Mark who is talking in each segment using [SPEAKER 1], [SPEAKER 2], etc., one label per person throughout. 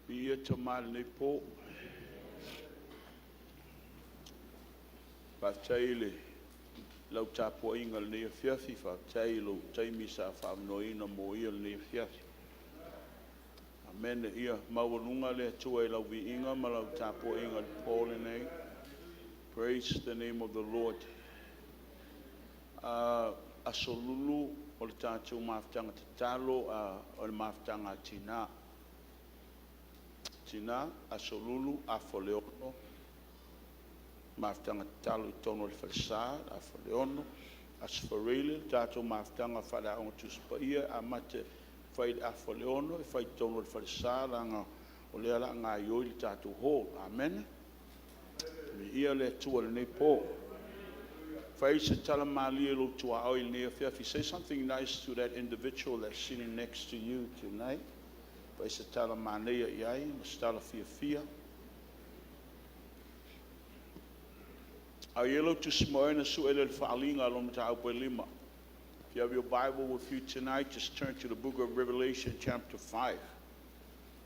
[SPEAKER 1] Viia Tama i lenei po. Faafetai i lau tapuaiga i lenei afiafi, faafetai i lou taimi sa faaavanoaina mo ia i lenei afiafi. Amene. Ia maualuga le Atua i lau viiga ma lau tapuaiga i le po lenei. Praise the name of the Lord. Aso Lulu o le tatou mafutaga tatalo, o le mafutaga a tina. Tina, Aso Lulu, 5:30 mafutaga tatalo i totonu o le falesa i le 5:30. Aso Faraile o le tatou mafutaga faale-Aoga Tusi Paia e amata e fai i le 5:30 e fai i totonu o le falesa leaga o lea o le a gaoioi le tatou hall. Amene. Viia le Atua i lenei po. Fai se tala malie i lou tuaoi i lenei afiafi. Say something nice to that individual that's sitting next to you tonight. Fai se tala manaia i ai ma se tala fiafia. A i ai lau Tusi Maoe ona sue lea o le Faaaliga lona mataupu e 5. If you have your Bible with you tonight, just turn to the book of Revelation chapter 5.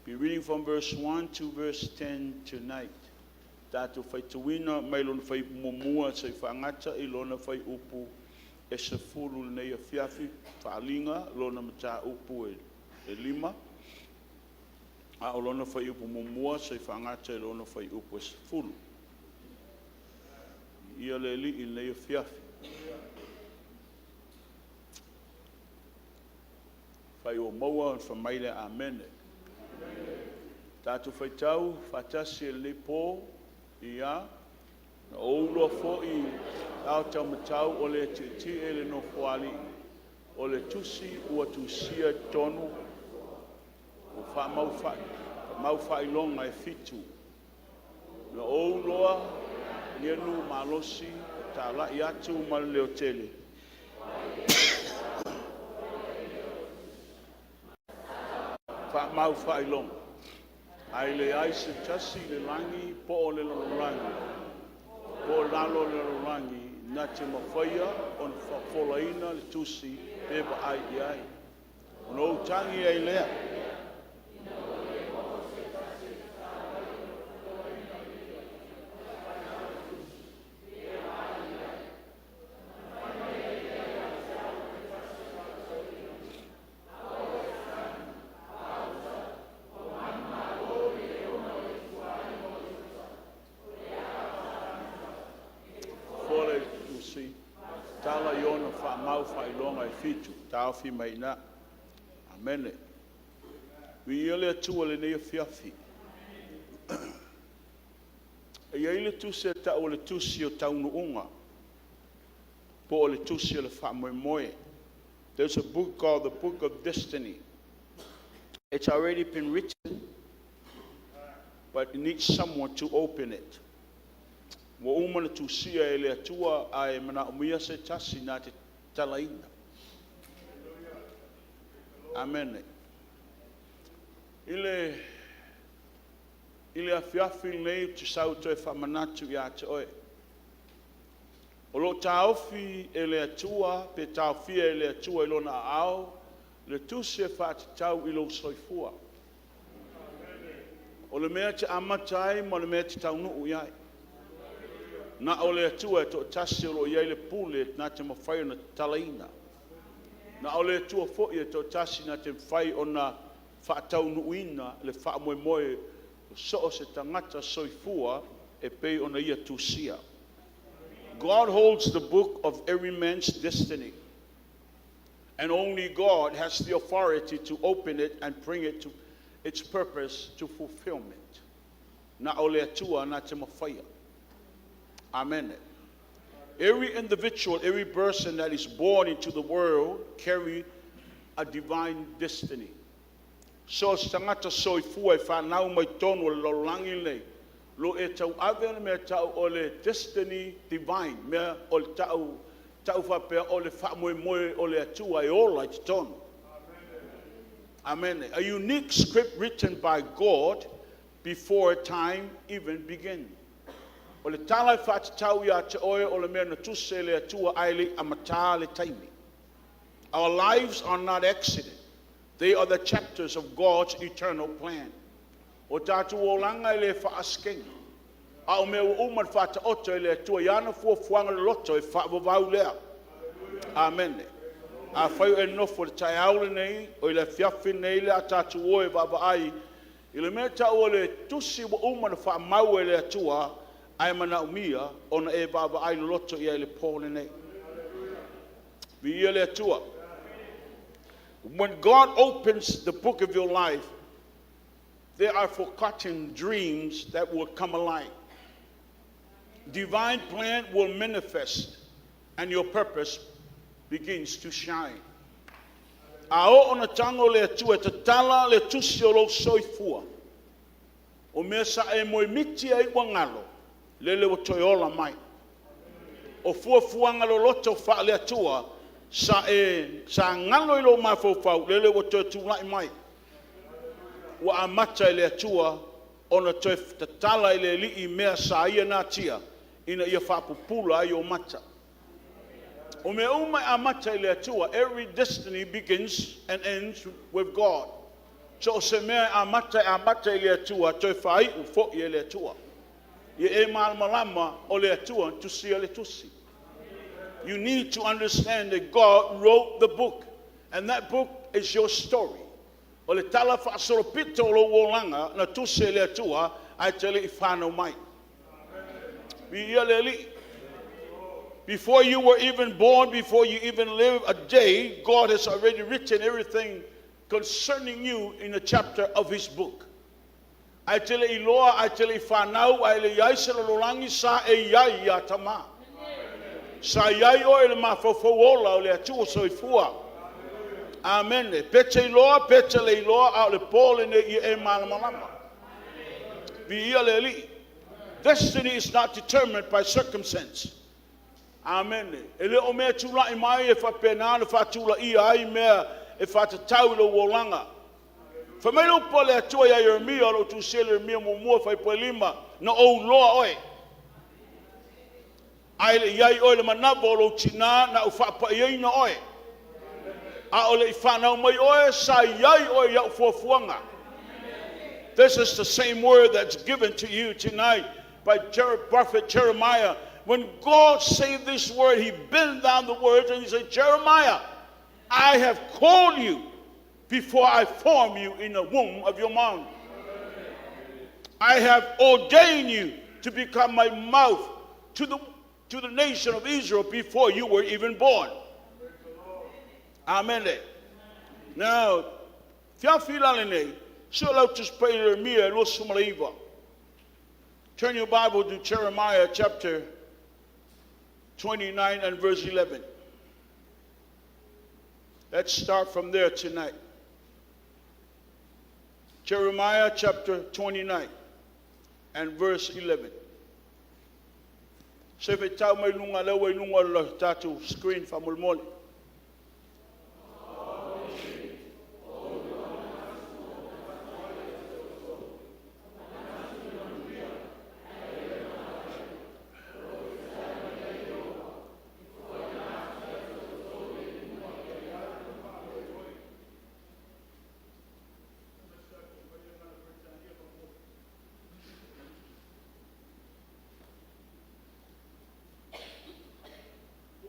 [SPEAKER 1] Be reading from verse 1 to verse 10 tonight. Tatou faitauina mai lona fuaiupu muamua seia faagata i lona fuaiupu e 10 i lenei afiafi. Faaaliga lona mataupu e 5, a o lona fuaiupu muamua seia faagata i lona fuaiupu e 10. Viia le Alii i lenei afiafi. Afai ua maua ona fai mai lea, “Amene.” Tatou faitau faatasi i lenei po. Ia, na ou iloa foi i le aotaumatau o le tietie i le Nofoalii, o le tusi ua tusia i totonu o faamau faailoga e fitu. Na ou iloa nienu malosi talai atu ma le leotele faamau faailoga, ae leai se tasi i le lagi po o le lalolagi po o lalo o le lalolagi na te mafaia ona folaina le tusi pe vaai i ai. Ona ou tagi ai lea. Fola i le tusi, tala i ona faamau faailoga e fitu. Taofi mai i ina. Amene. Viia le Atua i lenei afiafi. E i ai le tusi e tau o le tusi o taunuuga po o le tusi o le faamoemoe. There's a book called the Book of Destiny. It's already been written, but it needs someone to open it. Ua uma ona tusia e le Atua ae manaomia se tasi na te tatalaina. Amene. I le afiafi lenei ou te sau e toe faamanatu ia te oe, o lo o taofi e le Atua pe taofia e le Atua i Lona aao le tusi e faatatau i lou soifua. O le mea e te amata ai ma le mea e te taunuu i ai. Na o le Atua e toatasi o lo o i ai le pule na te mafai ona tatalaina. Na o le Atua foi e toatasi na te mafai ona faataunuuina le faamoemoe o so o se tagata soifua e pei ona Ia tusia. God holds the book of every man's destiny. And only God has the authority to open it and bring it to its purpose to fulfillment. Na o le Atua na te mafaia. Amen. Every individual, every person that is born into the world carry a divine destiny. So se tagata soifua e fanau mai totonu o le lalolagi lenei, lo e tauave le mea tau o le destiny divine, mea o le tau, tau faapea o le faamoemoe o le Atua e ola i totonu. Amen. A unique script written by God before time even began. O le tala e faatatau ia te oe o le mea na tusi e le Atua ae le i amata le taimi. Our lives are not accident. They are the chapters of God's eternal plan. O tatou olaga e le faaasegeni, a o mea ua uma ona faataoto e le Atua i ana fuafuaga loloto e faavavau lea. Amene. Afai o e nofo i le taeao lenei, oi le afiafi lenei o le a tatou o e vaavaai i le mea e tau o le tusi ua uma ona faamau e le Atua ae manaomia ona e vaavaai loloto i ai i le po lenei. Viia le Atua. When God opens the book of your life, there are forgotten dreams that will come alive. Divine plan will manifest and your purpose begins to shine. A oo ina tago le Atua e tatala le tusi o lou soifua, o mea sa e moemiti ai ua galo, lele ua toe ola mai. O fuafuaga loloto faale-Atua sa e sa galo i lou mafaufau, lele ua toe tulai mai. Ua amata e le Atua ona toe tatala e le Alii mea sa Ia natia ina ia faapupula ai ou mata. O mea uma e amata i le Atua. Every destiny begins and ends with God. So o se mea e amata e amata i le Atua, toe faaiu foi e le Atua. Ia e malamalama o le Atua na tusia le tusi. You need to understand that God wrote the book and that book is your story. O le tala faasolopito o lou olaga na tusi e le Atua ae te le i fanau mai. Viia le Alii. Before you were even born, before you even live a day, God has already written everything concerning you in the chapter of His book. Ae te le i iloa, ae te le i fanau, ae le i ai se lalolagi, sa e i ai ia Tama. Sa i ai oe i le mafaufau ola o le Atua Soifua. Amene. Pe te iloa, pe te le iloa, a o le po lenei ia e malamalama. Viia le Alii. Destiny is not determined by circumstance. Amene. E le o mea tulai mai e faapena ona faatulaia ai mea e faatatau i lou olaga. Fai mai le upu a le Atua ia Ieremia, o lo o tusia i le Ieremia muamua fuaiupu 5, “Na ou iloa oe, ae le i i ai oe i le manava o lou tina na ou faapaiaina oe. A o le i fanau mai oe, sa i ai oe i au fuafuaga.” This is the same word that's given to you tonight by prophet Jeremiah. When God said this word, he bent down the words and he said, “Jeremiah, I have called you before I formed you in the womb of your mom. I have ordained you to become my mouth to the nation of Israel before you were even born.” Amen. Now, fiafi la lenei, sue lau Tusi Paia Ieremia 29. Turn your Bible to Jeremiah chapter 29 and verse 11. Let's start from there tonight. Jeremiah chapter 29 and verse 11. Se faitau mai luga lea ua i luga o le tatou screen faamolemole.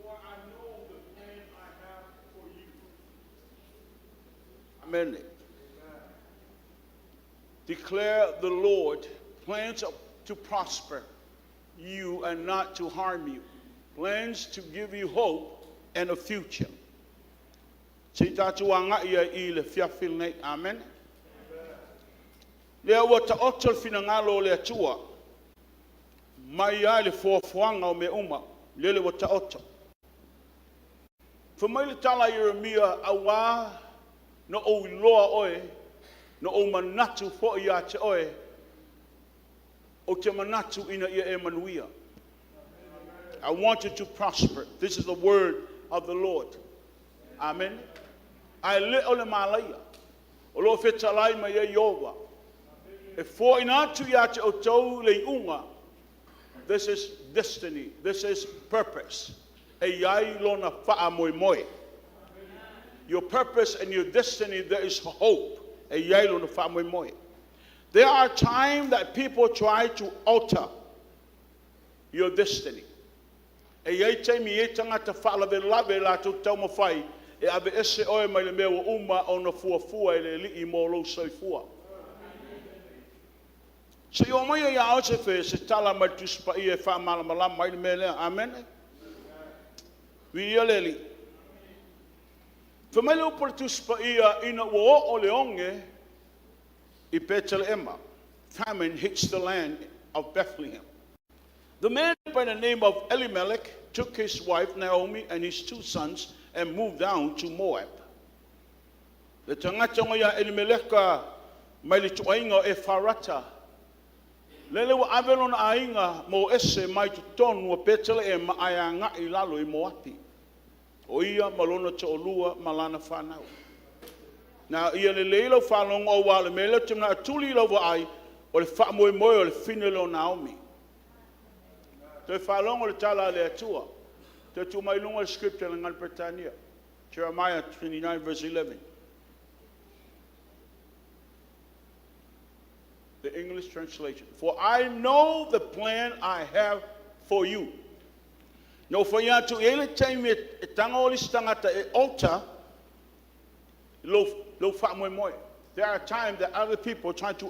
[SPEAKER 1] For I know the plan I have for you. Amen. Declare the Lord, plans to prosper you and not to harm you, plans to give you hope and a future. Se i tatou agai ai i le fiafi lenei. Amen. Lea ua taoto le finagalo o le Atua mai lava i le foafoaga o mea uma, lele ua taoto. Fai mai le tala a Ieremia, auā na ou iloa oe, na ou manatu foi ia te oe, ou te manatu ina ia e manuia. I want you to prosper. This is the word of the Lord. Amen. Ae le o le malaia. O lo o fetalai mai ai Ieova. E foaina atu ia te outou le iuga. This is destiny. This is purpose. E i ai lona faamoemoe. Your purpose and your destiny, there is hope. E i ai lona faamoemoe. There are times that people try to alter your destiny. E i ai taimi e i ai tagata faalavelave latou te taumafai e aveese oe mai le mea ua uma ona fuafua e le Alii mo lou soifua. Se i oo maia ia Osefe se tala mai le Tusi Paia e faamalamalama ai le mea lea. Amene. Viia le Alii. Fai mai le upu a le Tusi Paia ina ua oo le oge i Petelehema. Famine hits the land of Bethlehem. The man by the name of Elimelech took his wife Naomi and his two sons and moved down to Moab. Le tagata ia Elimeleka mai le ituaiga o Efarata, lele ua ave lona aiga mo ese mai totonu o Petelehema ae agai i lalo i Moapi. O ia ma lona toalua ma lana fanau. Na ia lelei lau faalogo aua o le mea lea ou te manao e tuli i lau vaai, o le faamoemoe o le fafine lea o Naomi. Toe faalogo i le tala a le Atua. Toe tuu mai i luga le script i le gagana Peretania. Jeremiah 29 verse 11. The English translation. For I know the plan I have for you. Na ou fai atu, e i ai le taimi e tago le isi tagata e alter lou faamoemoe. There are times that other people try to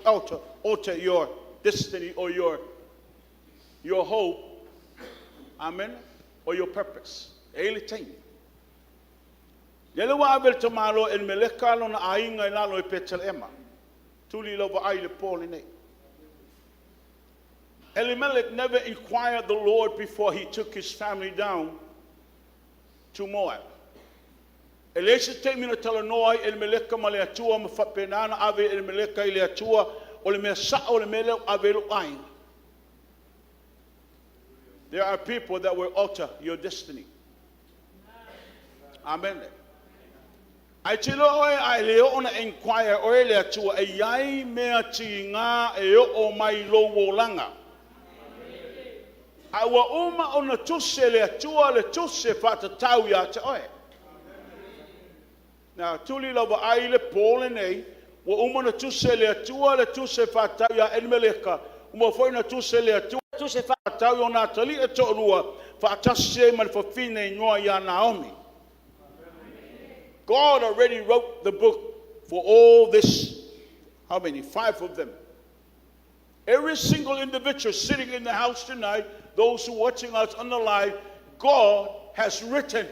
[SPEAKER 1] alter your destiny or your hope, amen, or your purpose. E i ai le taimi. Lele ua ave le tamaloa Elimeleka lona aiga i lalo i Petelehema. Tuli lau vaai i le po lenei. Elimelech never inquired the Lord before he took his family down to Moab. E leai se taimi na talanoa ai Elimeleka ma le Atua ma faapena na ave Elimeleka i le Atua o le mea sao o le mea lea ua ave ai lou aiga. There are people that will alter your destiny. Amen. Ae tilo oe a e le oo na inquire oe le Atua e i ai mea tiga e oo mai lou olaga. A ua uma ona tusi e le Atua le tusi e faatatau ia te oe. Na tuli lau vaai i le po lenei, ua uma ona tusi e le Atua le tusi e faatatau ia Elimeleka, ua uma foi ona tusi e le Atua le tusi e faatatau i ona atalii e toalua, faatasi ai ma le fafine igoa ia Naomi. God already wrote the book for all this, how many? Five of them. Every single individual sitting in the house tonight, those who are watching us on the live, God has written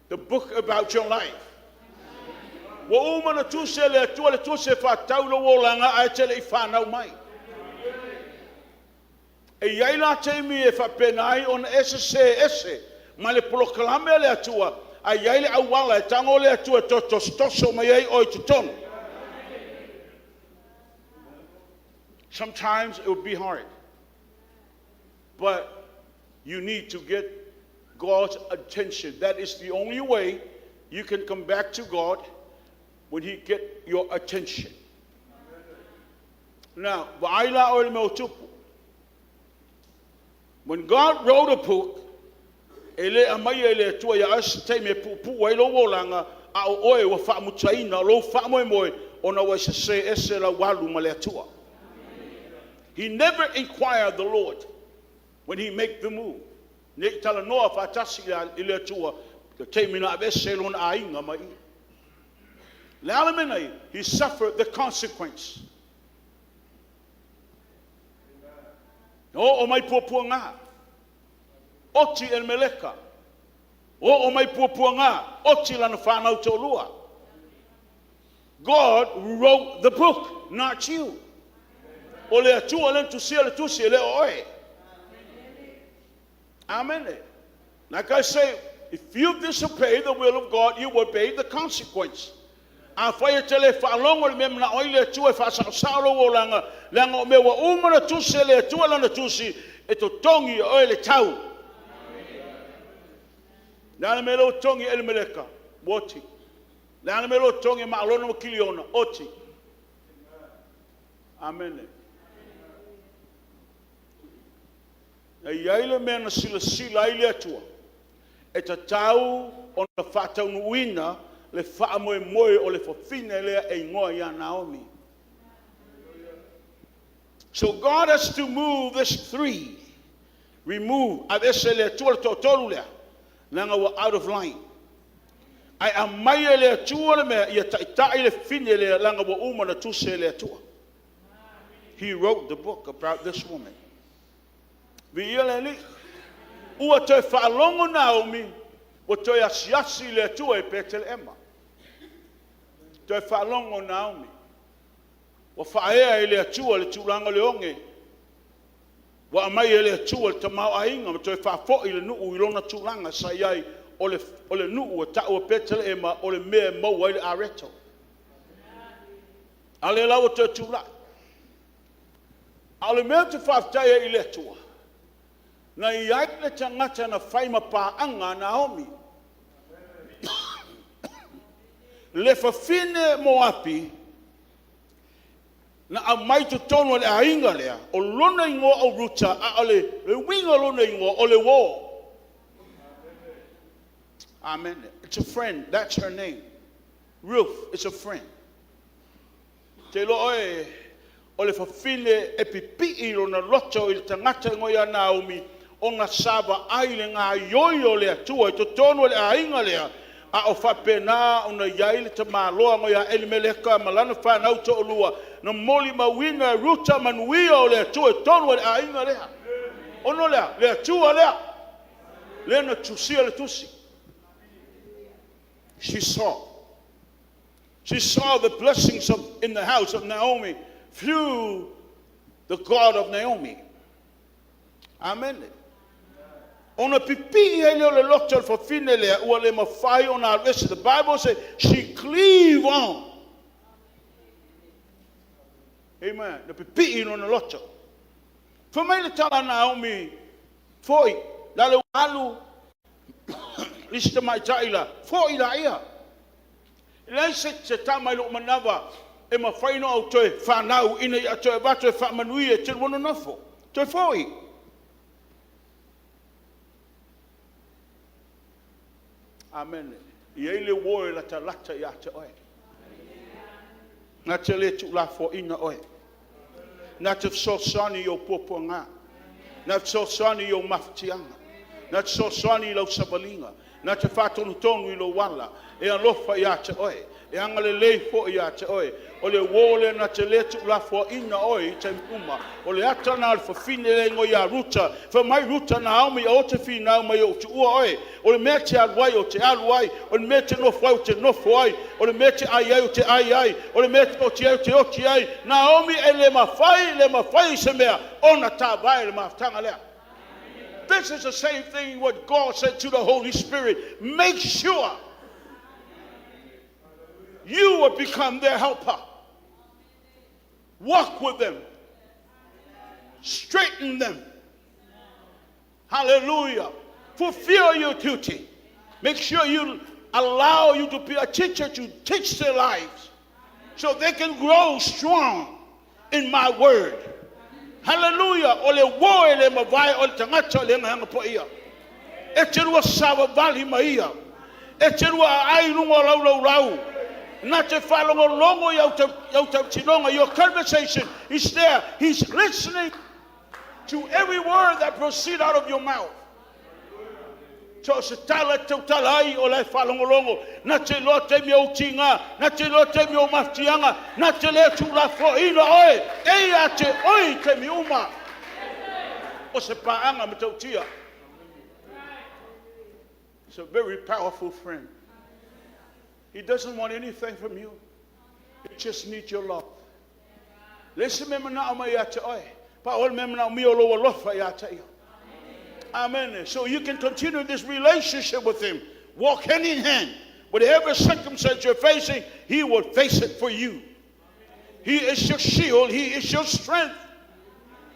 [SPEAKER 1] the book about your life. Ua uma na tusi e le Atua le tusi e faatatau lou olaga ae te le i whanau mai. E i ai la taimi e faapena ai ona e sesē ese ma le polokalame a le Atua, ae i ai le auala e tago le Atua e toe tosotoso mai ai oe i totonu. Sometimes it will be hard, but you need to get God's attention. That is the only way you can come back to God, when He get your attention. Now, vaai la oe le mea o tupu. When God wrote a book, e le aumaia e le Atua ia oe se taimi e puupuu ai lou olaga, a o oe ua faamutaina lou faamoemoe ona ua e sesē ese lau alu ma le Atua. He never inquired the Lord when he make the move. Ne i talanoa faatasi i le Atua le taimi na aveese lona aiga mai i. Le a le mea na ia? He suffered the consequence. Na oo mai puapuaga, oti Elimeleka. Oo mai puapuaga, oti lana whanau toalua. God wrote the book, not you. O le Atua lea na tusia le tusi e le o oe. Amen. Like I say, if you disobey the will of God, you will pay the consequence. Afai e te le faalogo le mea manao ai le Atua e faasaosao lou olaga, leaga o mea ua uma na tusi e le Atua lana tusi, e totogi e oe le tau. Le a le mea lea ua totogi e Elimeleka? Ua oti. Le a le mea lea ua totogi e Maalona ma Kiliona? Oti. Amene. E i ai le mea na silasila ai le Atua, e tatau ona faataunuuina le faamoemoe o le fafine lea e igoa ia Naomi. So God has to move this three. Remove. Aveese e le Atua le toatolu lea, leaga ua out of line. Ae aumai e le Atua le mea ia taitai le fafine lea, leaga ua uma ona tusi e le Atua. He wrote the book about this woman. Viia le Alii. Ua toe faalogo Naomi ua toe asiasi le Atua i Petelehema. Toe faalogo Naomi ua faaea e le Atua le tulaga o le oge, ua aumai e le Atua le tamaoaiga ma toe faafoi le nuu i lona tulaga sa i ai, o le nuu e tau o Petelehema o le mea e maua ai le areto. A o lea la ua toe tulai. A o le mea ou te faafetai ai i le Atua, na i ai le tagata na fai ma paaga a Naomi, le fafine Moapi na aumai i totonu o le aiga lea, o lona igoa o Ruta, a o le uiga o lona igoa o le uo. Amene. It's a friend. That's her name. Ruth is a friend. Ou te iloa oe, o le fafine e pipii lona loto i le tagata e igoa ia Naomi, ona sa vaai i le gaoioi o le Atua i totonu o le aiga lea, a o faapena ona i ai le tamaloa ia Elimeleka ma lana fanau toalua, na molimauina e Ruta manuia o le Atua i totonu o le aiga lea. Ona o le a? O le Atua lea, lea na tusia le tusi. She saw. She saw the blessings in the house of Naomi through the God of Naomi. Amene. Ona pipii ai lea o le loto o le fafine lea ua le mafai ona alu ese. The Bible says she cleave on. Amen. Na pipii lona loto. Fai mai le tala a Naomi, foi, la le ua alu le isi tamaitai la, foi laia. E leai se tama i lou manava e mafai ona ou toe fanau ina ia toe avatu e faamanuia e te lua nonofo. Toe foi. Amene. E i ai le uo e latalata ia te oe. Na te le tuulafoaiina oe. Na te fesoasoani i ou puapuaga. Na te fesoasoani i ou mafatiaga. Na te fesoasoani i lau savaliga. Na te faatonutonu i lou ala. E alofa ia te oe. E agalelei foi ia te oe. O le uo lea na te le tuulafoaiina oe i taimi uma. O le ata lena o le fafine lea e igoa ia Ruta. Fai mai Ruta, Naomi aua te finau mai ou te tuua oe. O le mea e te alu ai, ou te alu ai. O le mea e te nofo ai, ou te nofo ai. O le mea e te ai ai, ou te ai ai. O le mea e te oti ai, ou te oti ai. Naomi, e le mafai, le mafai se mea ona tavae le mafutaga lea. This is the same thing what God said to the Holy Spirit. Make sure you will become their helper. Walk with them. Straighten them. Hallelujah. Fulfill your duty. Make sure you allow you to be a teacher to teach their lives so they can grow strong in my word. Hallelujah. O le uo e le mavae o le tagata o le Agaga Paia. E te lua savavali ma ia. E te lua aai i luga o lau laulau. Na te faalogologo i au tautinoga. Your conversation is there. He's listening to every word that proceed out of your mouth. So o se tala e tautala ai o la e faalogologo. Na te iloa taimi o ou tiga, na te iloa taimi o ou mafatiaga, na te le tuulafoaiina oe, e ia te oe i taimi uma. O se paaga matautia. It's a very powerful friend. He doesn't want anything from you. He just needs your love. Le isi mea manao mai ia te oe, pa o le mea manaomia o lou alofa ia te ia. Amen. So you can continue this relationship with him. Walk hand in hand. Whatever circumstance you're facing, he will face it for you. He is your shield. He is your strength.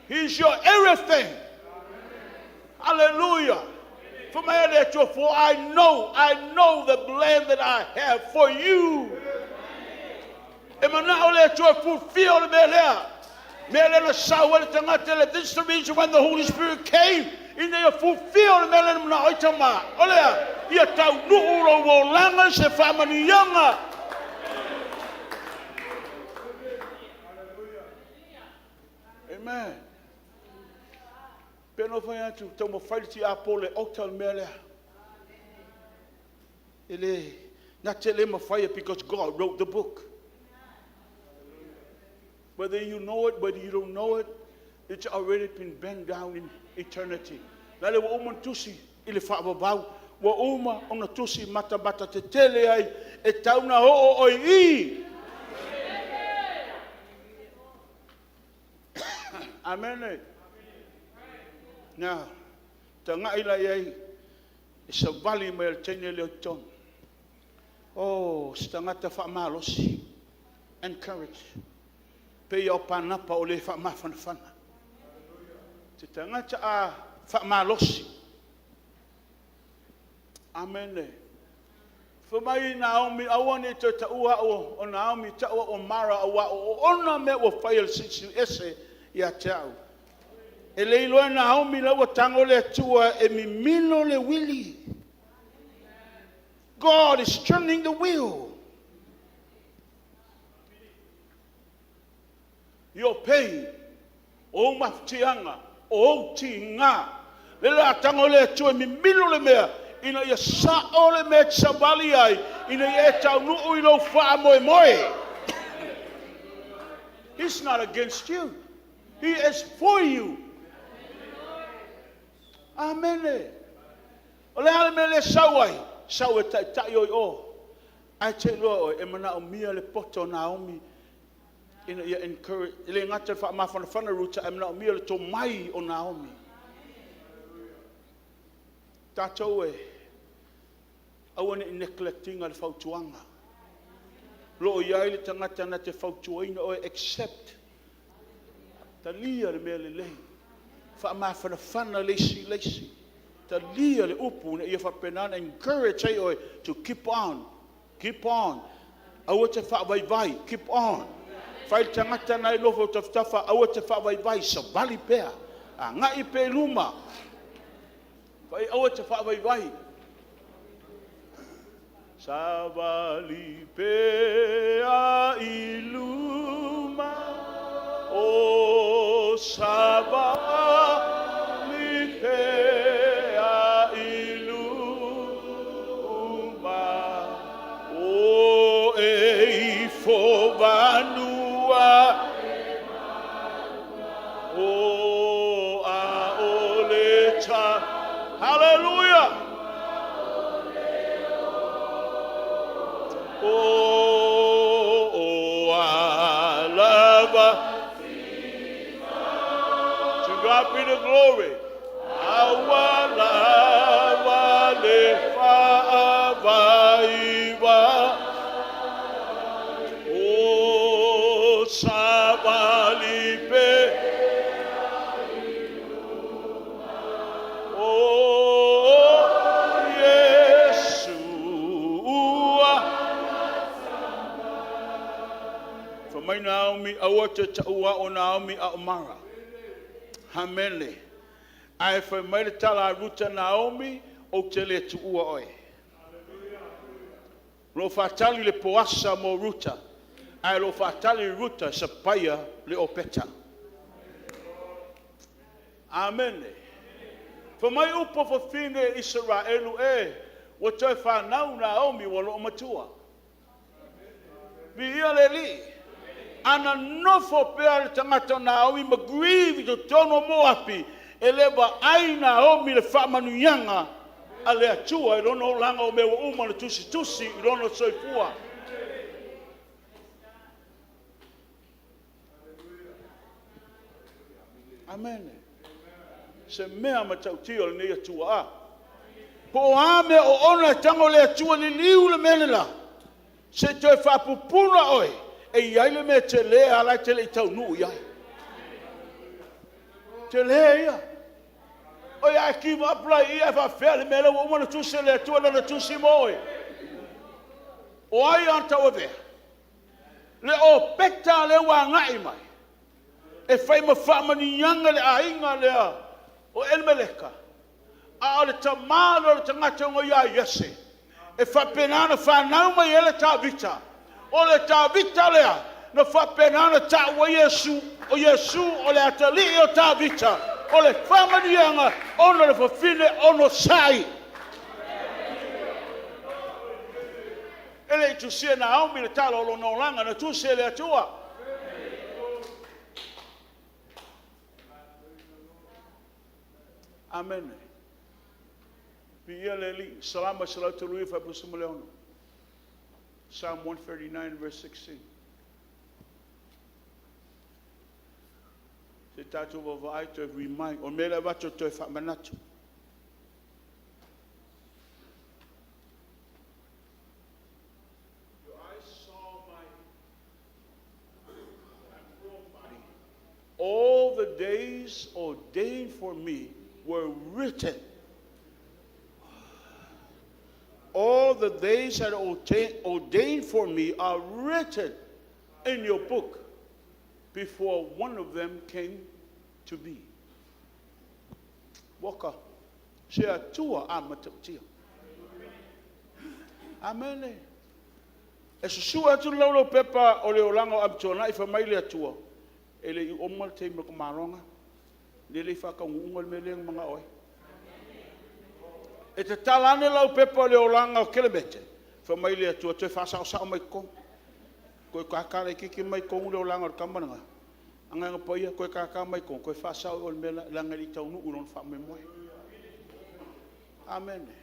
[SPEAKER 1] He is your everything. Hallelujah. For my for I know the plan that I have for you. E manao le Atua e fulfill le mea lea. Mea lea na sau ai le tagata le. This is the reason when the Holy Spirit came ina ia fulfill le mea lea na manao ai tama. O lea, ia taunuu lou olaga se faamanuiaga. Amen. Pe na fai atu, taumafai le tiapo le altar le mea lea. E le, na te le mafaia because God wrote the book. Whether you know it, whether you don't know it, it's already been bent down in eternity. Lale ua uma ona tusi i le faavavau, ua uma ona tusi matamata tetele ai, e tau na oo oi i. Amene. Na, tagai la i ai, e savali mai le teine lea i totonu. Oh, se tagata faamalosi. Encourage. Pei o Panapa o le faamafanafana. Se tagata a faamalosi. Amene. Fai mai Naomi, aua ne i toe taua au o Naomi, tau au o Mara, aua o oona mea ua fai e le Silisili Ese ia te au. E le iloa e Naomi la ua tago le Atua e mimilo le uili. God is turning the wheel. Your pain, o ou mafatiaga, o ou tiga, lea o le a tago le Atua e mimilo le mea, ina ia sao le mea e te savali ai, ina ia e taunuu i lou faamoemoe. He's not against you. He is for you. Amene. O le a le mea lea sau ai? Sau e taitai oe i o. Ae te iloa oe, e manaomia le poto o Naomi ina ia encourage, e le gata i le faamafanafana Ruta, ae manaomia le tomai o Naomi. Tatou e aua ne i neglect ina le fautuaga. O lo o i ai le tagata na te fautuaina oe, accept, talia le mea lelei, faamafanafana le isi i le isi, talia le upu ina ia faapena ona encourage ai oe to keep on, keep on. Aua te faavaivai, keep on. Fai le tagata na e nofo tafatafa, aua te faavaivai, savali pea, agai pea i luma. Fai, aua te faavaivai. Savali pea i luma, o savali pea i luma, o e ifo vanua, o a o le ta. Hallelujah! O o alava. To God be the glory. Aua lava le faavaivai. O savali pe. O Iesu ua. Fai mai Naomi, aua te taua o Naomi a o Mara. Amene. Ae fai mai le tala a Ruta, Naomi, ou te le tuua oe. O lo o faatali le Poasa mo Ruta, ae o lo o faatali Ruta e sapaia le Opeta. Amene. Fai mai upu a fafine Isaraelu e, ua toe fanau Naomi ua loomatua. Viia le Alii. Ana nofo pea le tagata o Naomi ma grieve i totonu o Moapi, e le vaai Naomi le faamanuiaga a le Atua i lona olaga o mea ua uma ona tusitusi i lona soifua. Amene. Se mea matautia o lenei Atua a. Po o a mea o ona e tago le Atua liliu le mea le la, se i toe faapupula oe, e i ai le mea tele a la e te le i taunuu i ai. Tele ia. Oi a e give up la i i ae faafefea le mea lea ua uma ona tusi e le Atua lana tusi mo oe. O ai a tauavea? Le opeta lea ua agai mai, e fai ma faamanuiaga le aiga lea o Elimeleka, a o le tamā lea o le tagata ua ia Iese, e faapena ona fanau mai ai le Tavita. O le Tavita lea na faapena ona tau ai Iesu. O Iesu o le atalii o Tavita, o le faamanuiaga ona o le fafine onosai. E le i tusia e Naomi le tala o lona olaga, na tusi e le Atua. Amene. Viia le Alii. Salamo 139 fuaiupu 16. Psalm 139 verse 16. Se i tatou vaavaai toe remind. O le mea lea e avatu e toe faamanatu. Your eyes saw my All the days ordained for me were written. All the days that are ordained for me are written in your book before one of them came to be. Waka, se Atua a matautia. Amene. E susue atu le laulau-pepa o le olaga o Amituanai fai mai le Atua, e le i uma le taimi o le tamaloa lena. E le i faataunuuina le mea lea na manao ai. E tatala ane lau pepa o le olaga o Kelemete, fai mai le Atua, toe faasaosao mai i totonu. Toe tata laitiiti mai totonu le olaga o le tama lena, Agaga Paia, toe tata mai totonu, toe faasao i o i le mea la, leaga e le i taunuu lona faamoemoe. Amene.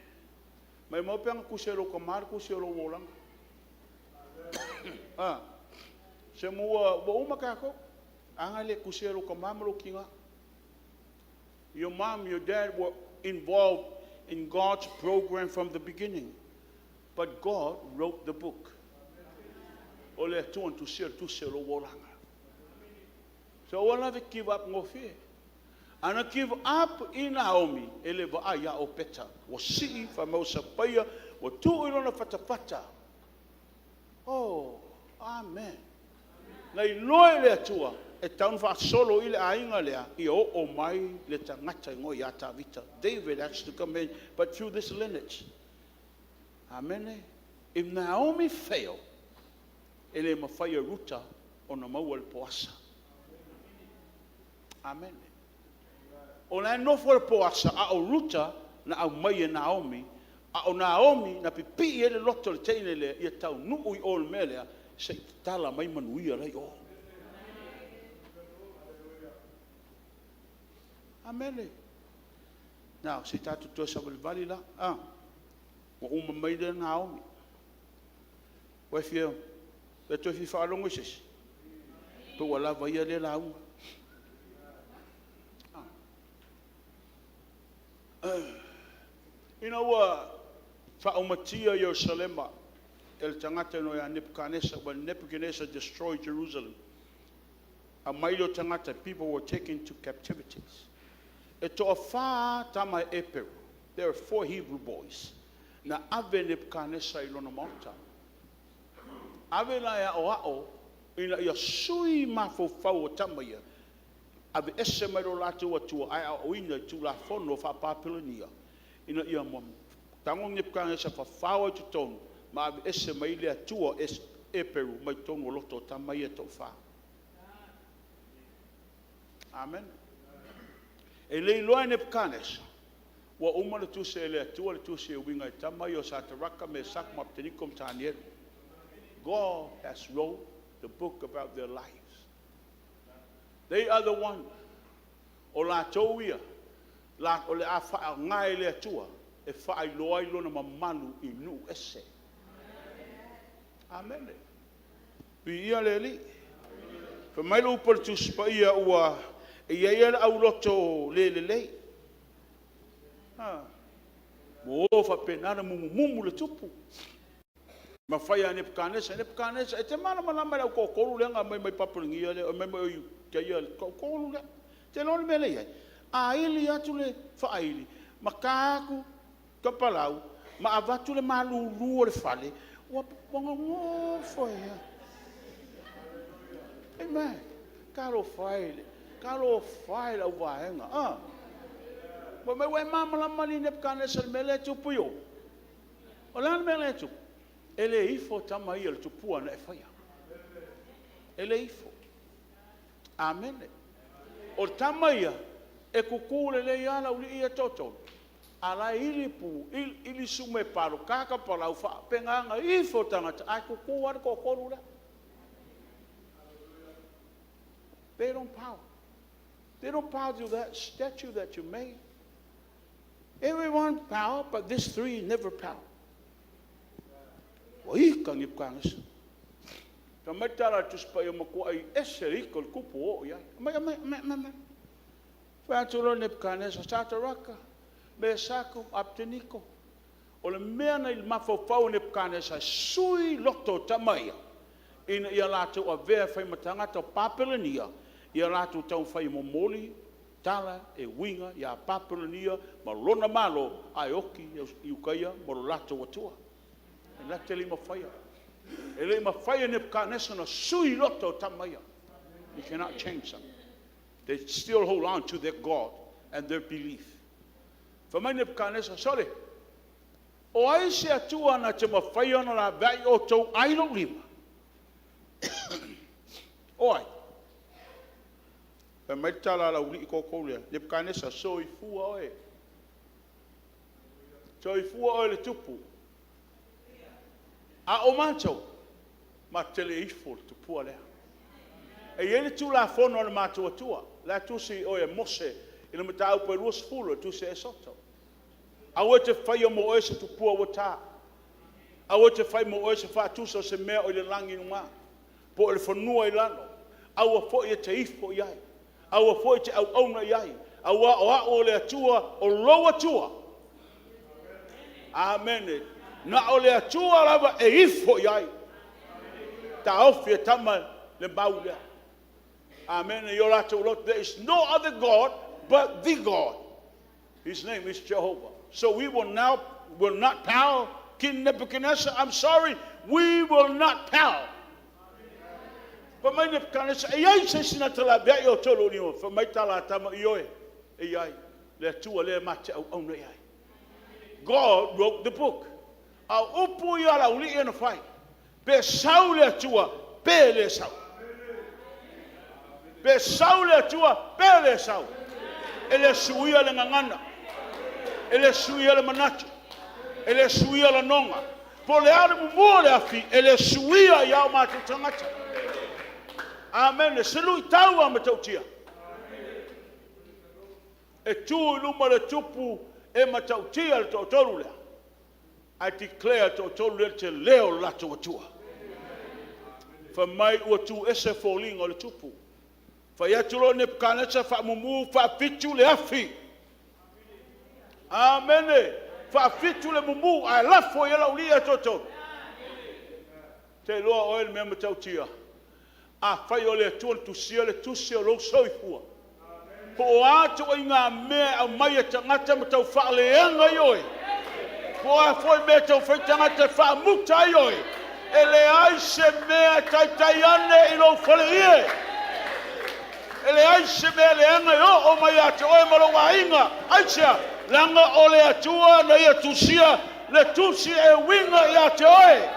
[SPEAKER 1] Maumau pe ana tusi e lou tama le tusi o lou olaga. A, semo ua uma tatou. A na e le tusia e lou tama ma lou tina. Your mom, your dad were involved in God's program from the beginning. But God wrote the book. O le Atua na tusia le tusi o lou olaga. So aua la ne i give up gofie. Ana give up i Naomi, e le vaai ia Opeta. Ua sii, fai mai ua sapaia, ua tuu i lona fatafata. Oh, amen. Na iloa e le Atua e tatau ona faasolo i le aiga lea, ia oo mai le tagata e igoa ia Tavita. David has to come in, but through this lineage. Amene. If Naomi fail, e le mafai e Ruta ona maua le Poasa. Amene. O la e nofo le Poasa, a o Ruta na aumai e Naomi, a o Naomi na pipii ai le loto o le teine lea ia taunuu i o i le mea lea, se i tatala mai manuia la e i o. Amene. Now, se i tatou toe savalivali la. A, ua uma mai lea Naomi. Ua e fia, e toe fia faalogo i se isi? Pe ua lava ia lea lauga? Ina ua faaumatia Ierusalema e le tagata e igoa ia Nepukanesa, when Nebuchadnezzar destroyed Jerusalem, aumai lea o tagata, people were taken to captivities. E toafa tama Eperu, there are four Hebrew boys, na ave e Nepukanesa i lona maota. Ave la e aoao ina ia sui mafaufau o tama ia, aveese mai lo latou Atua ae aoaoina i Tulafono faa-Papilionia, ina ia tago Nepukanesa fafao ai i totonu ma aveese mai le Atua o Eperu mai totonu o loto o tama ia e toafa. Amene. E le iloa e Nepukanesa ua uma ona tusi e le Atua le tusi e uiga i tama ia o Sataraka, Mesaka ma Apeteniko ma Tanielu. God has wrote the book about their lives. They are the one. O latou ia, o le a faaaoga e le Atua e faailoa ai lona mamalu i nuu ese. Amene. Viia le Alii. Fai mai le upu a le Tusi Paia, ua e i ai lava le auloto le lelei. Ua o faapena ona mumumumu le tupu ma fai ia Nepukanesa, Nepukanesa, e te malamalama i le au toatolu lea na aumai mai Papelonia lea mai le toatolu lea. E te iloa le mea lea e i ai? A ili atu le faaili ma ta atu tapalau ma avatu le malulu o le fale, ua nonofo ai lava. Amen. Talofa e, talofa e i le auvaega, a! Fai mai, ua e malamalama alii Nepukanesa i le mea lea e tupu i o? O le a le mea la e tupu? E le ifo tama ia i le tupua na e faia. E le ifo. Amene. O tama ia, e kuku lelei lava le aualii ia e toatolu, a o la e ili pu, ili sumepalo, tata palau, faapena ona ifo tagata ae tutu lava le toatolu lea. They don't bow. They don't bow to that statue that you made. Everyone bow, but these three never bow. Ua ita Nepukatanesa. Fai mai le tala a le Tusi Paia, ua matuai ese le ita o le tupu ua oo i ai. Aumai, aumai, aumai. Fai atu loa Nepukatanesa, Sataraka, Mesako, Apeteniko, o le mea na i le mafaufau o Nepukatanesa e sui loto o tama ia, ina ia latou avea e fai ma tagata Papelonia, ia latou taumafai e momoli tala e uiga ia Papelonia ma lona malo, ae oti Iuta ia ma lo latou Atua. E na te le i mafaia. E le i mafai e Nepukatanesa ona sui loto o tama ia. He cannot change them. They still hold on to their God and their belief. Fai mai Nepukatanesa, sole, o ai se Atua na te mafaia ona laveai outou ai lou lima? O ai? Fai mai le tala a le aualii toatolu lea, Nepukatanesa, soifua oe. Soifua oe le tupu. A o matou, matou te le ifo i le tupua lea. E i ai le tulafono a le matou Atua, la e tusi i o ia Mose i le mataupu e 20 o le tusi a Esoto. Aua e te faia mo oe se tupua ua ta, aua e te fai mo oe se faatusa o se mea o i le lagi i luga, po o le fanua i lalo, aua foi e te ifo i ai, aua foi e te auauna i ai, aua o Au o le Atua o lou Atua. Amene. Na o le Atua lava e ifo i ai. Taofi e tama le mau lea. Amene. I o latou loto, there is no other God but the God. His name is Jehovah. So we will now will not bow. King Nebuchadnezzar, I'm sorry, we will not bow. Fai mai Nepukatanesa, e i ai se isi na te laveai outou i lou lima? Fai mai tala a tama, ioe, e i ai le Atua lea ma te auauna i ai. God wrote the book. A o upu ia a le aualii ia na fai, pe sau le Atua, pe le sau. Pe sau le Atua, pe le sau. E le suia le gagana, e le suia le manatu, e le suia lagona. Po o le a le mumu o le afi, e le suia ia o matou tagata. Amene. Se luitau lava matautia. E tu i luma o le tupu e matautia le toatolu lea, ae declare e le toatolu lea le tele o le latou Atua. Fai mai ua tu ese foliga o le tupu. Fai atu loa Nepukatanesa faamumu faafitu le afi. Amene. Faafitu le mumu ae lafo i ai le aualii ia e toatolu. E te iloa o oe le mea matautia. Afai o le Atua na tusia le tusi o lou soifua, po o a ituaiga mea e aumai e tagata ma tau faaleaga ai oe, po o a foi mea e tau fai tagata e faamuta ai oe, e leai se mea e taitai ane i lou faleie. E leai se mea leaga e oo mai ia te oe ma lou aiga. Aisea? Leaga o le Atua na Ia tusia le tusi e uiga ia te oe.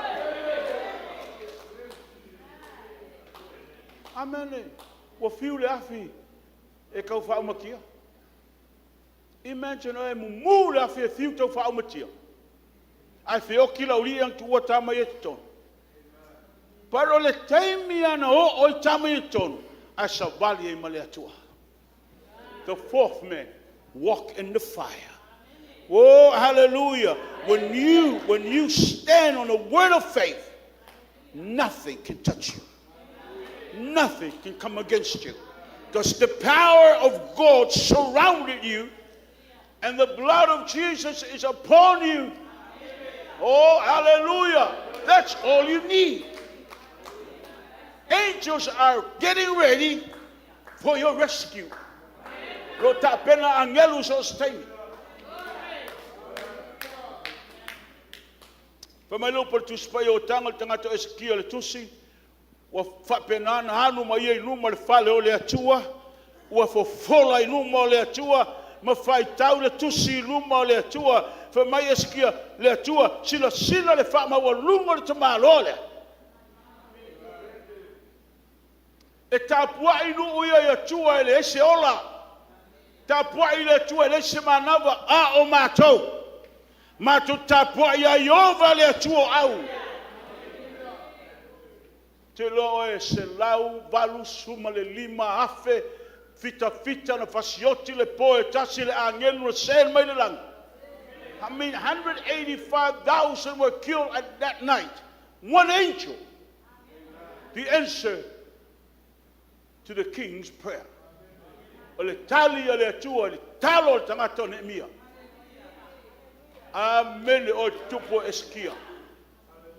[SPEAKER 1] Amene. Ua fiu le afi e tau faaumatia. Imagine oe e mumu le afi e fiu e tau faaumatia, ae feoti le aualii ia na tuua tama ia i totonu. But o le taimi lava na oo ai tama ia i totonu, ae savali ai ma le Atua. The fourth man walk in the fire. Oh, hallelujah. When you, when you stand on the word of faith, nothing can touch you. Nothing can come against you. Because the power of God surrounded you and the blood of Jesus is upon you. Oh, hallelujah. That's all you need. Angels are getting ready for your rescue. Lo tapena agelu so o se taimi. Fai mai le upu a le Tusi Paia, ua taga le tagata o Esekia i le tusi, ua faapena ona alu ma ia i luma o le fale o le Atua, ua fofola i luma o le Atua ma faitau le tusi i luma o le Atua. Fai mai Esekia, le Atua, silasila i le faamaualuga o le tamaloa lea. E tapuai nuu ia i Atua e leai se ola, tapuai i le Atua e leai se manava, a o matou, matou tapuai ia Ieova le Atua o Au. Ou te iloa oe e 185,000 fitafita na fasioti i le po e tasi e le agelu na seei mai le lagi. I mean, 185,000 were killed at that night. One angel, the answer to the king's prayer. O le tali a le Atua i le tatalo a le tagata o Neemia. Amene oe te tupu o Esekia.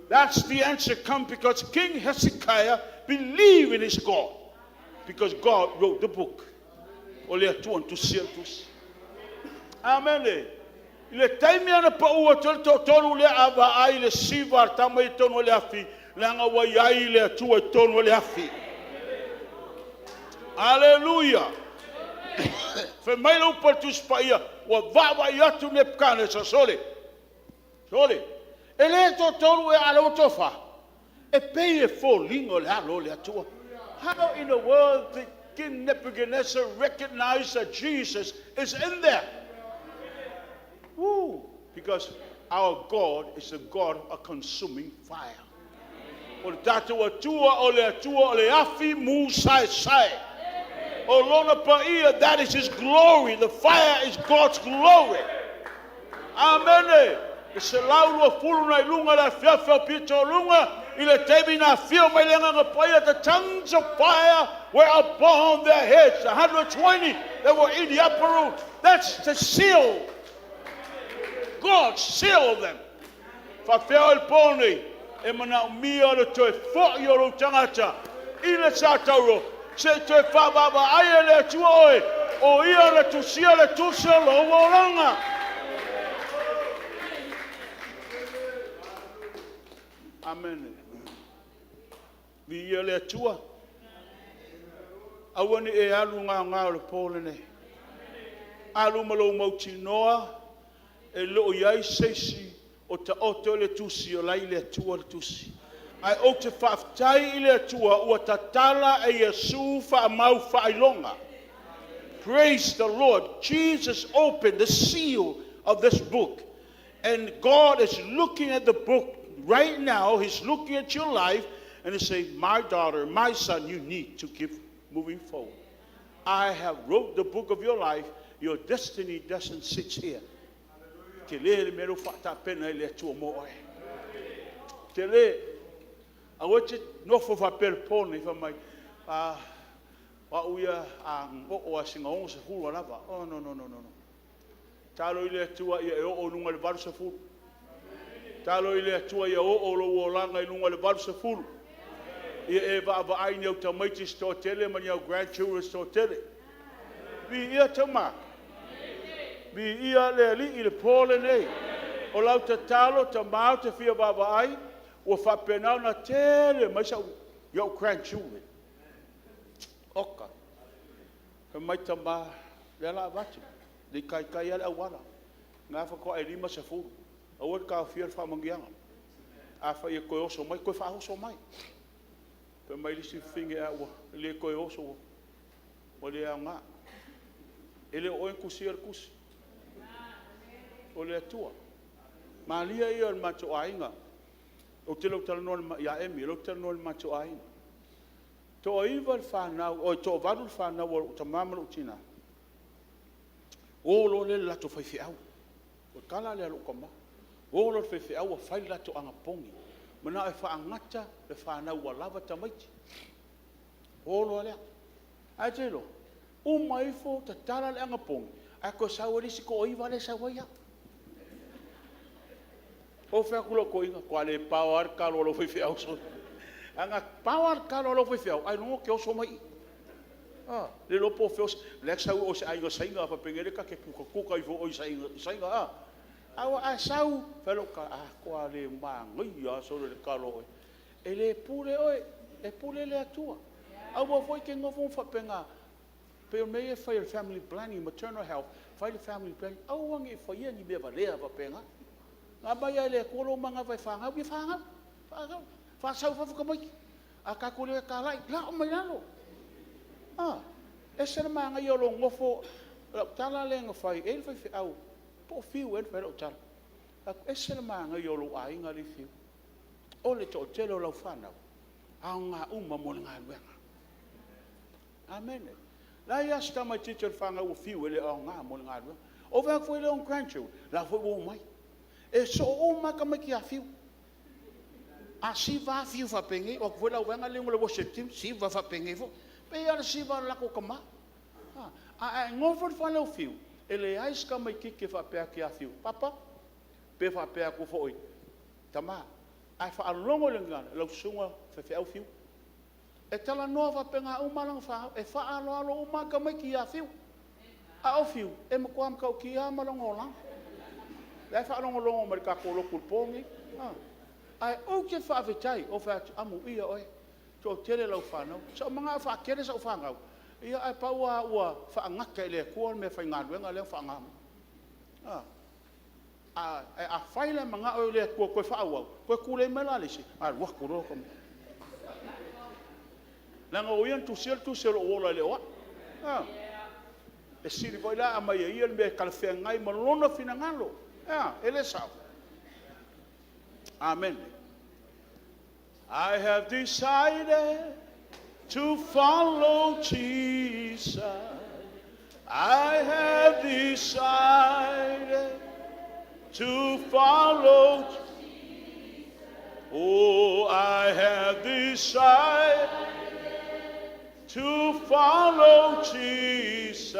[SPEAKER 1] That's the answer come because King Hezekiah believed in his God. Because God wrote the book. O le Atua na tusia le tusi. Amene. I le taimi na pau atu ai le toatolu lea, a vaai le siva a le tama ia i totonu o le afi, leaga ua i ai le Atua i totonu o le afi. Aleluia! Fai mai le upu a le Tusi Paia, ua vaavaai atu Nepukaneresa, sole, sole, e le toatolu ea a o lea ua toafa? E pei e foliga o le alo o le Atua. How in the world did King Nebuchadnezzar recognize that Jesus is in there? Woo! Because our God is a God of consuming fire. O le tatou Atua o le Atua o le afi musaesae. O Lona paia, that is His glory. The fire is God's glory. Amene. E 120 nai luga le afiafi au pito o luga i le taimi na afio mai le Agaga Paia, the tongues of fire were upon their heads. 120 that were in the upper room. That's the seal. God seal them. Faapea o le pō nei, e manaomia le toe foi o lou tagata i le satauro, se i toe faavaavaai e le Atua oe, o ia na tusia le tusi o lou olaga. Amene. Viia le Atua. Aua ne i e alu gaogao i le pō lenei. Alu ma lou mautinoa e le o i ai se isi o taoto le tusi o la e i le Atua le tusi. Ae ou te faafetai i le Atua ua tatala e Iesu faamau faailoga. Praise the Lord. Jesus opened the seal of this book. And God is looking at the book right now. He's looking at your life and He say, my daughter, my son, you need to keep moving forward. I have wrote the book of your life. Your destiny doesn't sit here. Tele le mea lea ua faatapena e le Atua mo oe. Tele. Aua te nofo faapea le pō nei, fai mai, o au ia a oo lava i sina 60 ua lava. Oh, no, no, no, no. Talo i le Atua ia e oo i luga i le 80. Talo i le Atua ia oo lou olaga i luga i le 80. Ia e vaavaai i ni au tamaiti se toatele ma ni au grandchildren se toatele. Viia Tama. Viia le Alii i le pō lenei. O lau tatalo, tama ou te fia vaavaai, ua faapena ona tele mai sau grandchildren. Oka. Fai mai tama, lea o le a avatu, le i taitai lava le auala. Na faatoa e 50, aua le taofia le faamanuiaga. Afai e toe oso mai, toe faaoso mai. Fai mai le isi fafine, a ua le toe oso, ua le aoga. E le o oe na tusia le tusi, o le Atua. Malie ia o le matou aiga. Ou te le o talanoa ia Emi, o lea ou te talanoa i le matou aiga. E toaiva le fanau, oi, e toavalu le fanau a lou tama ma lou tina, o loa lea i le latou faifeau. O le tala lea a lou tama, o loa le faifeau ua fai le latou anapogi, manao e faagata le fanau ua lava tamaiti. O loa lea. Ae te iloa, uma ifo tatala le anapogi, ae toe sau ai le isi toaiva lea e sau ai lava. Ou fai atu i lou toeaina, matua le pao lava le talo a lou faifeau. Ana pao lava le talo a lou faifeau, ailoga ou te oso mai i i. A, le iloa po o fea o la e sau o se aiga Saina faapenei ta te tutatuta ifo i o i Saina, a. Ae a sau, fai lau tala, a matua le manaia lava sole o le talo a oe. E le pule oe, e pule le Atua. Aua foi e te nofo ma faapena, pei o mea ia e fai o le family planning, maternal health, fai le family planning. Aua ne i faia ni mea valea faapena. Na aumai lava e le Atua lou manava e fanau, ia fanau, fanau, faasau i fafo tamaiti. A tatou le o e talai, lao mai lalo. A, ese le manaia o lou nofo, o lau tala lea na fai, e i ai le faifeau, po o Fiu ea na fai ai lau tala. Ou fai atu, e ese le manaia o lou aiga lea e i Fiu. O le toatele o lau fanau, e aoga uma mo le galuega. Amene. E leai lava si tamaitiiti o le fanau a Fiu e le o aoga mo le galuega. Ou vaai atu foi lea i ona grandchildren, o la foi ua omai. E soo uma lava tamaiti ia Fiu. A siva lava Fiu faapenei, o atu foi lau vaega liu ma le worship team, siva faapenei foi. E pei lava o le siva a le latou tama. A e nofo i le fale o Fiu, e leai se tamaitiiti e faapea atu ia Fiu, Papa, pe faapea atu foi, Tama. A e faalogo i le lau susuga i le faifeau Fiu. E talanoa faapena uma lava lana fanau. E faaaloalo uma lava tamaiti ia Fiu. A o Fiu, e matua matautia lava ma lona olaga. O la e faalogologo mai i le tatou lotu i le po lenei. Ae ou te faafetai, ou te fai atu, amuia oe, toatele lau fanau. Sa ou manao e faatele sau fanau, ae pau lava ua faagata e le Atua le meafaigaluega lea na faaaoga mai. Ae afai la e manao le Atua e toe faaauau, toe tulei mai la le isi, alu atu loa. Leaga o Ia na tusia le tusi o lou ola e le o au. E sili foi la aumai e Ia le mea e talafeagai ma Lona finagalo. Ae a? E le sao? Amene. I have decided to follow Jesus. I have decided to follow. Oh, I have decided to follow Jesus.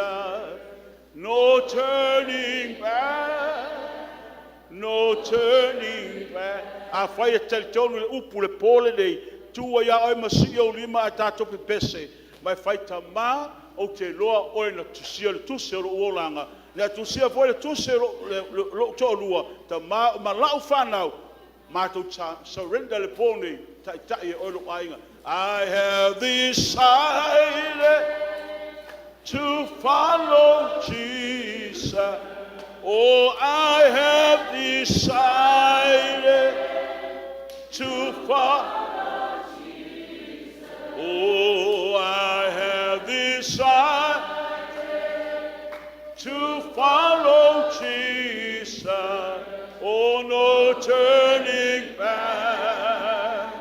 [SPEAKER 1] No turning back. No turning back. Afai e talitonu i le upu le po lenei, tu ai lava oe ma sii ou lima ae tatou pepese ma e faitama, ou te iloa o oe na tusia le tusi o lou olaga, na e tusia foi le tusi o lou toalua, tama ma lau fanau, matou te surrender i le po lenei, taitai e oe lou aiga. I have decided to follow Jesus. Oh, I have decided to follow. Oh, I have decided to follow Jesus. Oh, no turning back,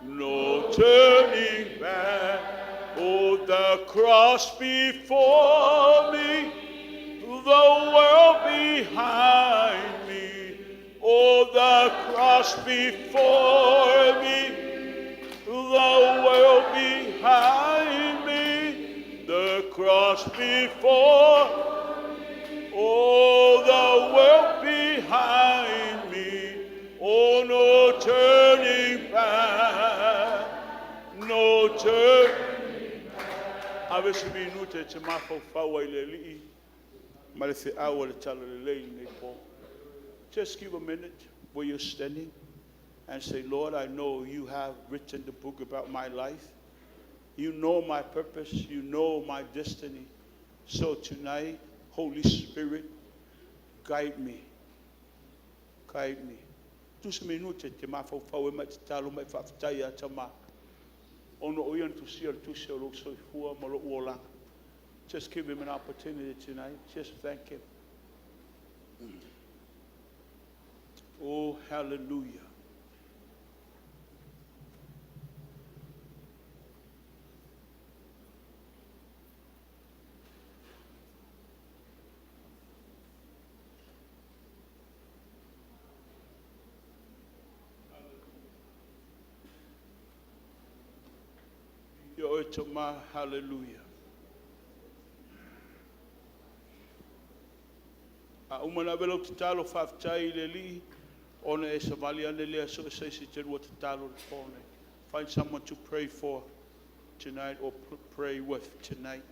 [SPEAKER 1] no turning back. Oh, the cross before me, the world behind me. Oh, the cross before me, the world behind me, the cross before, oh, the world behind me. Oh, no turning back, no turn. Ave se minute e te mafaufau ai i le Alii ma le feau o le talalelei lenei po. Just give a minute where you're standing and say, Lord, I know you have written the book about my life. You know my purpose. You know my destiny. So tonight, Holy Spirit, guide me. Guide me. Tuu se minute te mafaufau e mai te talo mai faafetai a tama. Ona o ia na tusia le tusi o lou soifua ma lou olaga. Just give him an opportunity tonight. Just thank him. Oh, hallelujah. Ia oe tama, hallelujah. A uma ona ave lau tatalo faafetai i le Alii, ona e savali ane lea so o se isi te lua tatalo i le po nei. Find someone to pray for tonight or pray with tonight.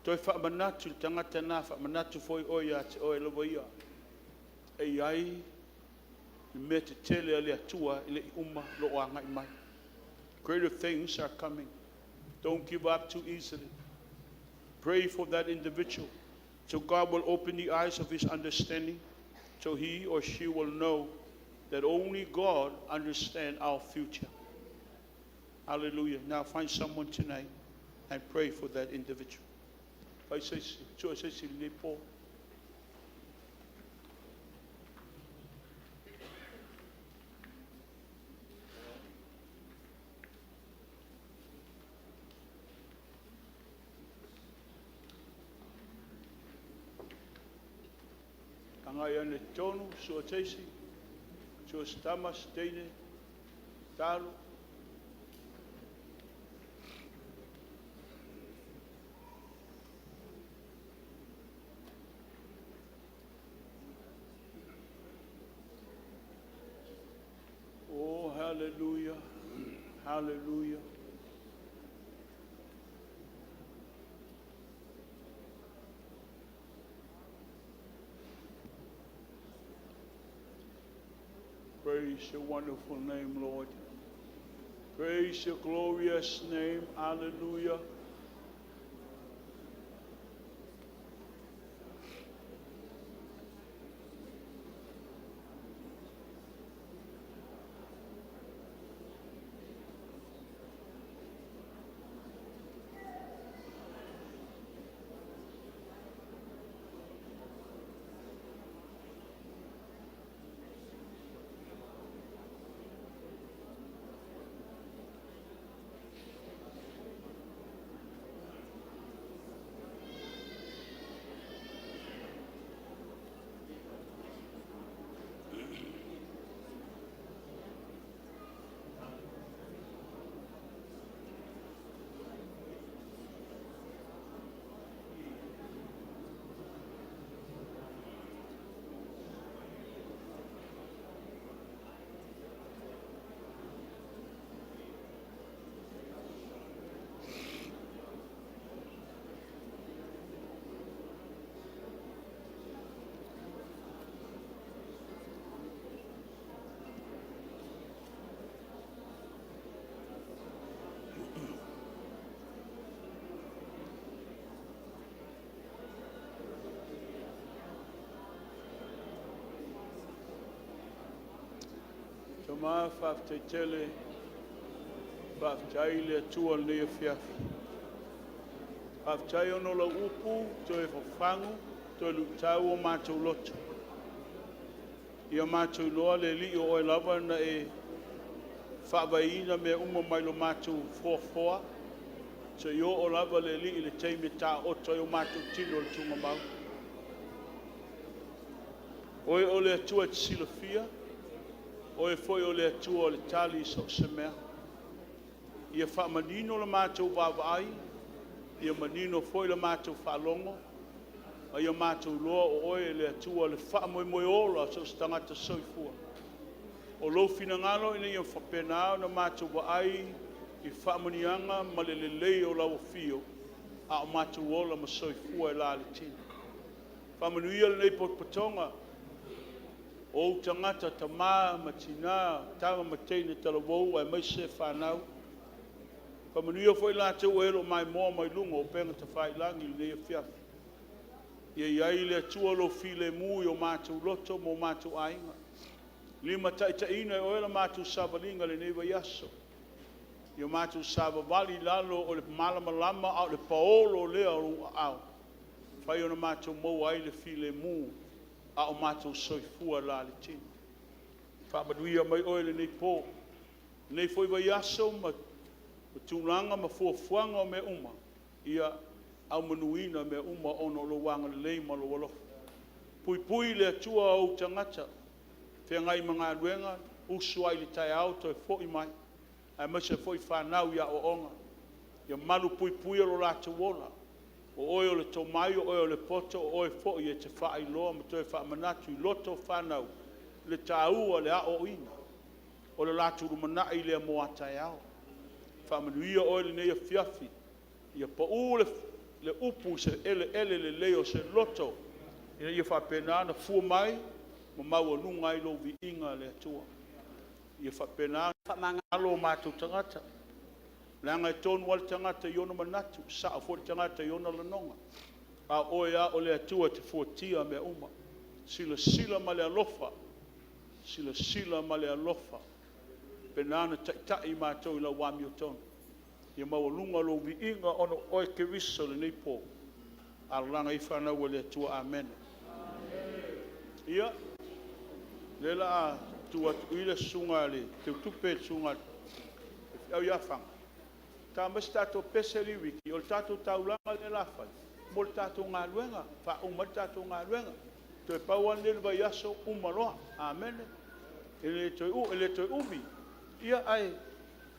[SPEAKER 1] Toe faamanatu i le tagata na, faamanatu foi oe ia te oe lava ia. E i ai le mea tetele a le Atua e le i uma lo o agai mai. Greater things are coming. Don't give up too easily. Pray for that individual so God will open the eyes of his understanding so he or she will know that only God understands our future. Hallelujah. Now find someone tonight. And pray for that individual. Fai se isi, sue se isi i lenei po. Agai ane i totonu, sue se isi, sue se tama, se teine, talo. Oh, hallelujah, hallelujah. Praise your wonderful name, Lord. Praise your glorious name. Hallelujah. Tama, faafetai tele, faafetai i le Atua i lenei afiafi. Faafetai ona o lau upu toe fafagu, toe luitau o matou loto. Ia matou iloa le Alii o Oe lava na e faavaeina mea uma mai lo matou foafoa, seia oo lava le Alii i le taimi e taooto ai o matou tino i le tugamau. Oe o le Atua e te silafia, o Oe foi o le Atua o le tali i so o se mea. Ia faamanino la matou vaavaai, ia manino foi la matou faalogo, ma ia matou iloa o Oe le Atua o le faamoemoe ola o so o se tagata soifua. O lou finagalo ina ia faapena ona matou vaai i faamanuiaga ma le lelei o lau afio a o matou ola ma soifua i la le tino. Faamanuia lenei potopotoga, o ou tagata, tama ma tina, tama ma teine talavou aemaise fanau. Faamanuia foi i latou o e o lo o maimoa mai luga o upega tafailagi i lenei afiafi. Ia i ai le Atua o lou filemu i o matou loto ma o matou aiga, limataitaiina e Oe la matou savaliga i lenei vaiaso. Ia matou savavali i lalo o le malamalama a o le paolo lea o Ou aao, e mafai ona matou maua ai le filemu a o matou soifua i la le tino. Faamanuia mai Oe i lenei po, lenei foi vaiaso ma tulaga ma fuafuaga o mea uma, ia aumanuina mea uma ona o lou agalelei ma lou alofa. Puipui le Atua ou tagata e feagai ma galuega, usu lava i le taeao toe foi mai, aemaise foi fanau i aoaoga. Ia malupuipuia lo latou ola, o Oe o le tomai, o Oe o le poto, o Oe foi e te faailoa ma toe faamanatu i loto o fanau le taua o le aoaoina o le latou lumanai lea mo a taeao. Faamanuia Oe i lenei afiafi, ia pau le upu i se eleele lelei o se loto ina ia faapena ona fua mai ma maualuga ai lou viiga le Atua. Ia faapena ona alo o matou tagata, leaga e tonu lava le tagata i ona manatu, e sao foi le tagata i ona lagona, a o Oe lava o le Atua e te fuatia mea uma. Silasila ma le alofa, silasila ma le alofa, faapena ona taitai i matou i lau amiotonu. Ia maualuga lou viiga ona o oe Keriso i lenei po. Alalaga i ai fanau a le Atua. Amene. Ia, o lea o le a tuu atu i i le susuga i le teutupe, le susuga i le faifeau ia Fana, ta aumai se tatou pese Ricky, o le tatou taulaga lea o le a fai mo le tatou galuega, e faauma ai le tatou galuega. Toe pau lava lenei o le vaiaso uma loa. Amene. E le toe umi, ae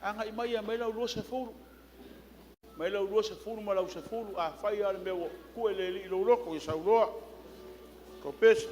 [SPEAKER 1] agai mai e aumai lau $20, aumai lau $20 ma lau $10. Afai lava o le mea ua tuu e le Alii i lou loto, ia sau loa lau pese.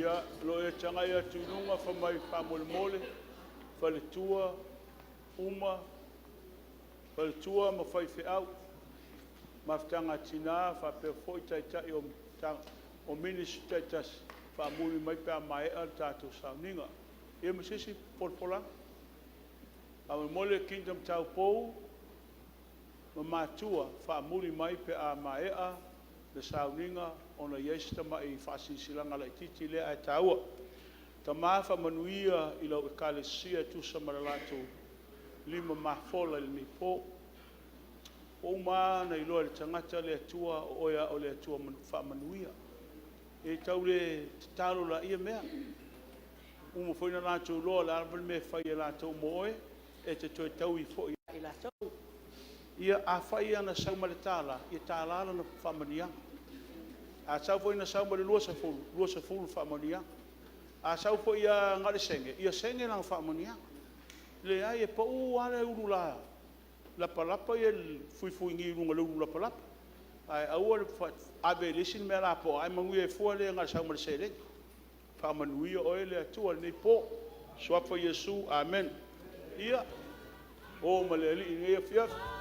[SPEAKER 1] Ia, o lo o e tagai atu i luga fai mai faamolemole, faletua uma, faletua ma faifeau, mafutaga a tina faapea foi taitai o Ministry taitasi, faamuli mai pe a maea le tatou sauniga. Ia ma se isi folafolaga? Faamolemole Kingdom Taupou ma Matua, faamuli mai pe a maea le sauniga ona e i ai si tamai faasilasilaga laitiiti lea ae taua. Tama, faamanuia i lau Ekalesia e tusa ma le latou lima mafola i lenei po. Ua uma lava ona iloa e le tagata le Atua o Oe lava o le Atua faamanuia. E tau le tatalo laia mea, ua uma foi ona latou iloa o le a le mea e fai e latou mo oe, e te toe taui foi ia i latou. Ia afai lava na sau ma le $1, ia $1 lana faamanuiaga. A sau foi na sau ma le $20, $20 le faamanuiaga. A sau foi lava na o le sene, ia sene lana faamanuiaga. Leai, e pau lava le ulu lapalapa le fuifuini i luga o le ulu lapalapa. Ae aua le ave i le isi mea lapoa ae manuia ai fua le na o le sau ma le seleni. Faamanuia oe le Atua i lenei po. I le Suafa o Iesu, amene. Ia, o ma le Alii i lenei afiafi.